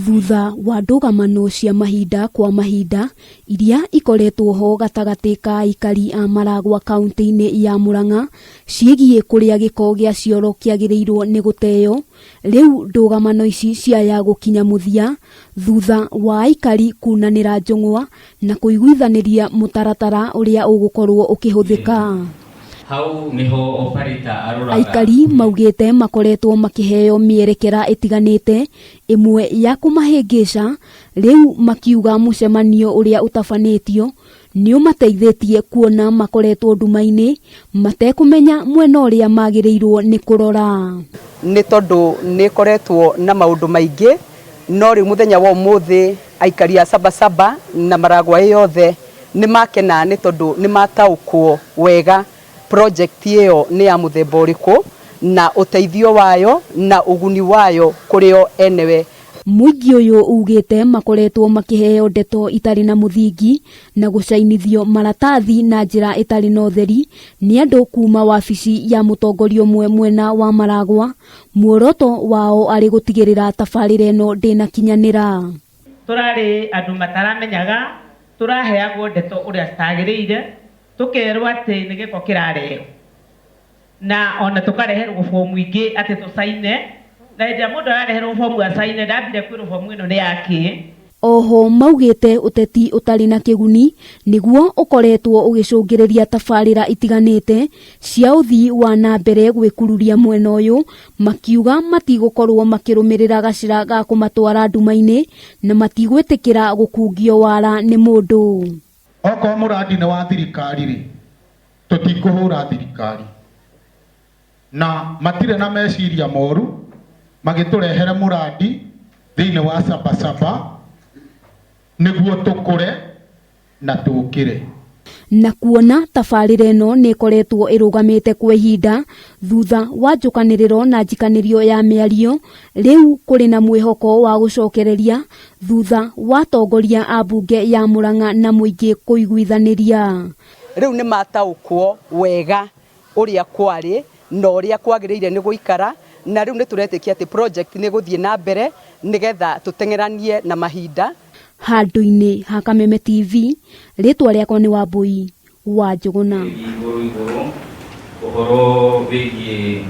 Thutha wa ndũgamano cia mahinda kwa mahinda iria ikoretwo ho gatagatĩ ka aikari a Maragwa kaunti-inĩ ya Murang'a ciĩgiĩ kũrĩa gĩko gĩa cioro kĩagĩrĩirwo nĩ gũteo, rĩu ndũgamano ici ciaya gũkinya mũthia thutha wa aikari kunanĩra njũng'wa na kũiguithanĩria mũtaratara ũrĩa ũgũkorwo ũkĩhũthĩka. Hau niho operator aroraga. Aikari maugĩte makoretwo makĩheo mĩerekera ĩtiganĩte, ĩmwe ya kũmahĩngĩca, rĩu makiuga mũcemanio ũrĩa ũtabanĩtio nĩ ũmateithĩtie kuona makoretwo nduma-inĩ matekũmenya mwena ũrĩa magĩrĩirwo nĩ kũrora. Nĩ tondũ nĩ ĩkoretwo na maũndũ maingĩ, no rĩu mũthenya wa ũmũthĩ aikari a Sabasaba na Maragwa ĩ yothe nĩ makena nĩ tondũ nĩ mataũkwo wega project ĩyo nĩ ya mũthemba ũrĩkũ na ũteithio wayo na ũguni wayo kũrĩ o enewe. Mũingĩ ũyũ ugĩte makoretwo makĩheo ndeto itarĩ na mũthingi na gũcainithio maratathi na njĩra ĩtarĩ na ũtheri nĩ andũ kuma wabici ya mũtongoria ũmwe mwena wa Maragwa, muoroto wao arĩ gũtigĩrĩra tabarĩra ĩno ndĩnakinyanĩra. Tũrarĩ andũ mataramenyaga, tũraheagwo ndeto ũrĩa citagĩrĩire, tũkerwo atĩ nĩ gĩko kĩrarehwo, na ona tũkareherwo bomu ingĩ atĩ tũcaine, na hĩndĩ ĩrĩa mũndũ arareherwo bomu acaine ndambire kwĩrwo bomu ĩno nĩ yakĩ. Oho maugĩte ũteti ũtarĩ na kĩguni nĩguo ũkoretwo ũgĩcũngĩrĩria tabarĩra itiganĩte cia ũthii wa na mbere gwĩkururia mwena ũyũ, makiuga matigũkorwo makĩrũmĩrĩra gacĩra ga kũmatwara nduma-inĩ na matigwĩtĩkĩra gũkungio wara nĩ mũndũ. Okorwo mũrandi nĩ wa thirikari rĩ, tũtikũhũra thirikari, na matirĩ na meciria moru magĩtũrehere mũrandi thĩinĩ wa Sabasaba nĩguo tũkũre na tũkĩre. Na kuona tabarĩra ĩno nĩ ĩkoretwo ĩrũgamĩte kwa ihinda thutha wa njũkanĩrĩro na njikanĩrio ya mĩario, rĩu kũrĩ na mwĩhoko wa gũcokereria thutha wa atongoria a mbunge ya Murang'a na mũingĩ kũiguithanĩria. Rĩu nĩ mataũkwo wega ũrĩa kwarĩ na ũrĩa kwagĩrĩire nĩ gũikara, na rĩu nĩ tũretĩkia atĩ project nĩ gũthiĩ na mbere nĩgetha tũteng'eranie na mahinda. Handũ-inĩ ha Kameme TV, rĩtwa rĩakwa nĩ Wambui wa Njũgũna. Igũrũ igũrũ ũhoro wĩgiĩ.